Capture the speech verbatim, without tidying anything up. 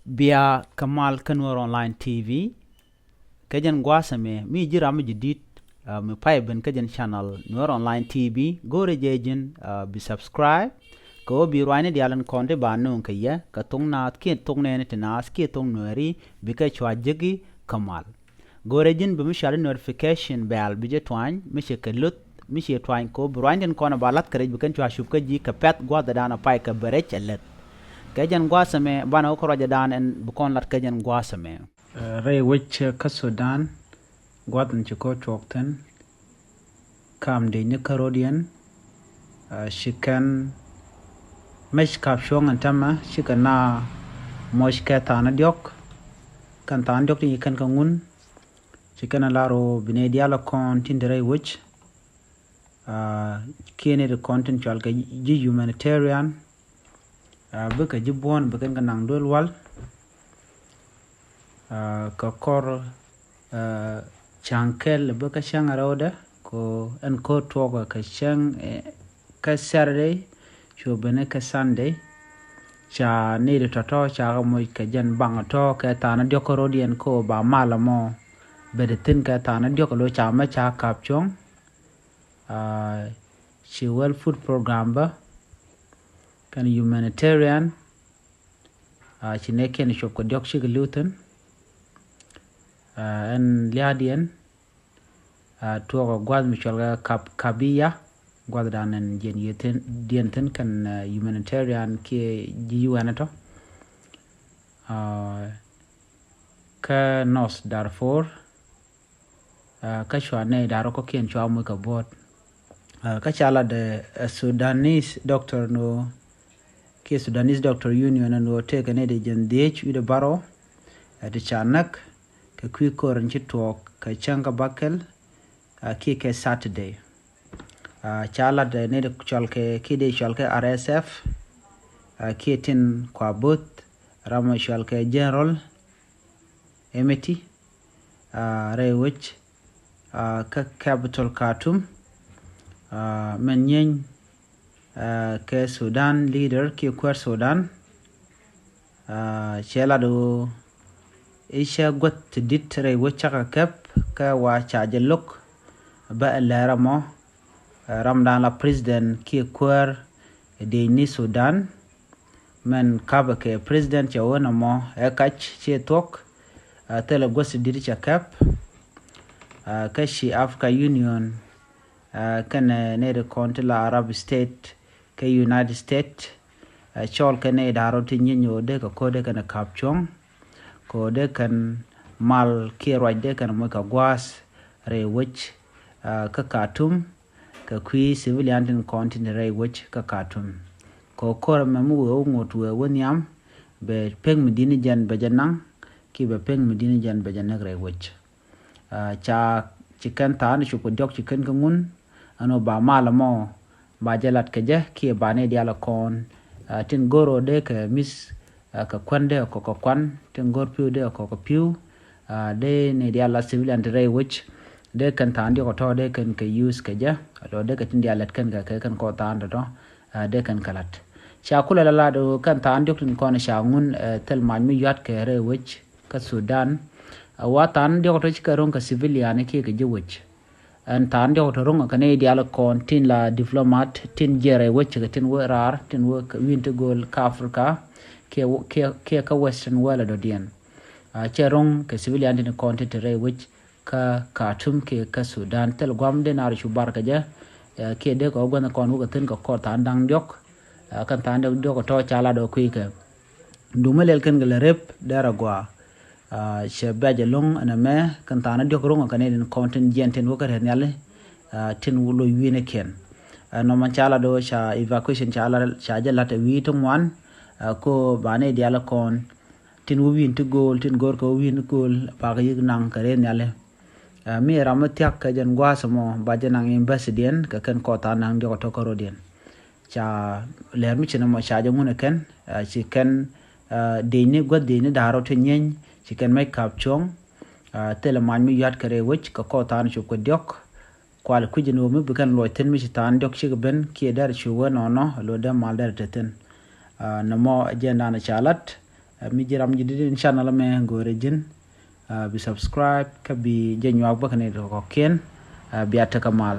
Bia kɛ mal kä Nuer Online T V. Kɛ jɛn gua̱a̱th ɛmɛ mi ji̱ ram mi ji̱ di̱t, ah, mi pay ben kä jɛn channel Nuer Online T V. Go̱o̱rɛ jɛ ji̱n, ah, bi subscribe. Kɛ ɣöö bi ruacni diaal in kɔn ti ba nööŋ kɛ yɛ kɛ thoŋ naath kiɛ thoŋ nɛɛni ti naath kiɛ thoŋ Nuɛɛri bikɛ cua jeki kɛ mal. Go̱o̱rɛ ji̱n bi mi cuali notification bell bi jɛ tuany mi cɛ kɛ luth mi cɛ tuany kɛ ɣöö bi ruacni tin kɔn ba lath kɛ rɛc bi kɛn cua cup kä ji̱ kɛ pɛ̈th gua̱a̱th ɛ daan a pay kɛ bɛ rɛc ɛ leth. Kɛ jɛn gua̱a̱th ɛmɛ banɛ wä kä ruacɛ daan ɛn bi kɔn lat kɛ jɛn gua̱a̱th ɛmɛ. Eh, rɛy wec, eh, kä Sudan, gua̱th in ci ko̱ tuɔɔk thi̱n, kam dec ni kä rot yɛn, eh, ci kɛn mec kap cuɔ̱ŋ ɛn tämɛ, cikɛ na moc kɛ tha̱a̱n diɔ̱k, kɛn tha̱a̱n diɔ̱k ti ci kɛn kä ŋun, ci kɛn a lar ɣöö bi nɛy diaal a kɔn tin te rɛy wec, ah, kiɛ nɛy ti kɔn tin cɔal kɛ ji̱ humanitarian, ah, bikɛ ji̱ buɔ̱n bi kɛn kɛ naŋ duel wal. Ah, kɛ kɔr, ah, ca̱ŋ kɛl bikɛ cäŋ rɛwdɛ kɛ ɛn ko̱r tuɔɔk kɛ cäŋ, eh, kä Saturday cu ben kɛ Sunday. Ca ni di tɔ̱tɔ̱ ca kɛ moc kɛ jɛn baŋ tɔ̱ kɛ tha̱a̱n diɔ̱k kä rot yɛn kɛ ɣöö ba mal ɛmɔ bɛ di thi̱n kɛ tha̱a̱n diɔ̱k kɛ lo̱ ca mɛ ca kap cuɔ̱ŋ. Ah, ci World Food Program bä kɛn humanitarian, ah, ci nɛɛkiɛn cuɔp kɛ diɔ̱k cikɛ li̱w thi̱n. Ah, ɛn lia̱a̱diɛn, ah, tuɔɔk ɛ gua̱th mi cual kɛ kap, kabiya, gua̱th dan ɛn jiɛn yiëë thi̱n, diɛn thi̱n kɛn, ah, humanitarian kiɛ ji̱ U N tɔ. Ah, kä North Darfur, ah, kä cua nɛy da̱r kɔ̱kiɛn cua moc kɛ buɔ̱ɔ̱t. Ah, kä ca lat, eh, Sudanese doctor ni ɣöö kiɛ Sudanese Doctor Union ni ɣöö tëëkɛ nɛy di jiɛn dhiec wi̱cdɛ bärɔw, eh, ti ca näk kɛ kui̱ ko̱r in ci tuɔɔk kɛ cäŋ kä bäkɛl, ah, kiɛ kɛ Saturday. Ah, ca lat, eh, nɛy di cɔal kɛ kiɛ di cɔal kɛ R S F, ah, kiɛ tin kua bo̱th ram cɔal kɛ General Hemeti, ah, rɛy wec, ah, kä capital Khartoum, ah, mɛn nyieeny, ah, kɛ Sudan leader kiɛ kuäär Sudan, ah, cɛ lat ɣöö i̱ cɛ guäth ti di̱t rɛy wec cakɛ kɛp kɛ wa ca jɛ lo̱k bä ɛ lɛr ɛmɔ, ah, ramdan la president kiɛ kuäär dec ni Sudan. Mɛn kapɛ kɛ president cɛ wä nɔmɔ ɛ kac ciɛ thuɔ̱k, ah, thilɛ guäth ti di̱t cɛ kɛp, ah, kä ci Africa Union, ah, kɛnɛ nɛy ti kɔn ti la Arab State kɛ United States, ah, cɔl kɛ nɛy da̱r rɔ ti nyieny ɣöö dee kɛ ko̱r dee kɛn kap cuɔ̱ŋ kɛ ɣöö dee kɛn mal kiɛ ruac dee kɛn moc kɛ gua̱a̱th rɛy wec, ah, kä Khartoum kɛ kui̱ civilian tin kɔn tin rɛy wec kä Khartoum. Kɛ ɣöö ko̱r ɛmɛ mi wëë wä ŋot wëë wä nhiam bɛ pek mi di̱t ni jɛn bɛ jɛ naŋ kiɛ bɛ pek mi di̱t ni jɛn bɛ jɛ näk rɛy wec. Ah, ca ci kɛn tha̱a̱n cop kɛ diɔ̱k ci kɛn kä ŋun ɛn ɣöö ba mal ɛmɔ ba jɛ lat kɛ jɛ kiɛ ba nɛy diaal ɛ kɔn, ah, tin go̱r ɣöö dee kɛ mi̱th, ah, kɛ kuän dee ɛ kɔk kɛ kuan, tin go̱r pi̱w dee ɛ kɔk kɛ pi̱w, ah, dee nɛy diaal la civilian ti rɛy wec dee kɛn tha̱a̱n diɔ̱k ɛ tɔ̱ dee kɛn kɛ use kɛ jɛ, alɔ dee kɛ tin diaal lät kɛn kɛ kɛ kɛn kɔk tha̱a̱n tɔ̱tɔ̱, ah, dee kɛn kɛ la̱t. Ca kulɛ la lat ɣöö kɛn tha̱a̱n diɔ̱k tin kɔn ca ŋun, eh, thil mac mi yua̱t kɛ rɛy wec kä Sudan. Ah, wa tha̱a̱n diɔ̱k tɔ̱ cikɛ ro̱ŋ kɛ civilian kiɛ kɛ ji̱ wec. Ɛn tha̱a̱n diɔ̱k tɔ̱ ro̱ŋ kɛ nɛy diaal kɔn tin la diplomat tin jiɛɛr rɛy wec kɛ tin wä raar tin wä kɛ wi̱i̱n ti gööl kä Africa kiɛ, kiɛ, kiɛ kä Western world dɔ̱diɛn. Ah, cɛ ro̱ŋ kɛ civilian tin kɔn tin te rɛy wec kä Khartoum kiɛ kä Sudan. Thil gua̱a̱m dee naar cu bar kɛ jɛ, eh, kiɛ dee kɛ wä gua̱n kɔn wä kɛ thi̱n kɛ kɔr tha̱a̱n da̱ŋ diɔ̱k. Ah, kɛn tha̱a̱n diɔ̱k diɔ̱k tɔ̱ ca lat ɔ kui̱ kɛ. Duŋ mi lɛl kɛn kɛ lɛ rep dɛr agua. Ah, cɛ bɛc ɛlɔ̱ŋ ɛn ɛmɛ kɛn tha̱a̱n diɔ̱k ro̱ŋ kɛ nɛy tin kɔn tin jiɛn tin wä kä rɛth nhiali, ah, tin wä loc wi̱i̱nikiɛn. Ah, nɔmɔ ca lat ɔ ca evacuation ca lat, ca jɛ lat ɛ wi̱i̱ ti ŋuan, ah, ko ba nɛy diaal kɔn tin wä wi̱i̱n ti gööl, tin go̱o̱r kɛ wä wi̱i̱n ti gööl, bakɛ yi̱k naŋ kɛ rɛth nhiali. Ah, mi ram mi thia̱k kɛ jɛn gua̱a̱th ɛmɔ ba jɛ naŋ embassy diɛn kɛ kɛn kɔr tha̱a̱n da̱ŋ diɔ̱k tɔ̱ kä rɔ̱diɛn. Ca lɛr mi ci nɔmɔ ca jɛ ŋun ɛ kɛn, ah, ci kɛn, ah, dec ni guäth dec ni da̱a̱r rɔ ti nyieny ci kɛn mec kap cuɔ̱ŋ, ah, thilɛ mac mi yua̱t kɛ rɛy wec kɛ kɔr tha̱a̱n cop kɛ diɔ̱k. Kual kui̱c ɛn ɣöö mi bi kɛn luɔc thi̱n mi ci tha̱a̱n diɔ̱k cikɛ ben kiɛ dɛr cu wee nɔnɔ lo̱ dee mal dɛr te thi̱n. Ah, nɔmɔ ɛ jɛn da̱a̱n ca lat, Ɛ, mi ji̱ ram ji̱ di̱t in channel mɛ go̱o̱rɛ ji̱n, ɛ, bi subscribe kä bi jɛ nyuak bä kɛ ni kɔ̱kiɛn. Ɛ, bia tekɛ mal.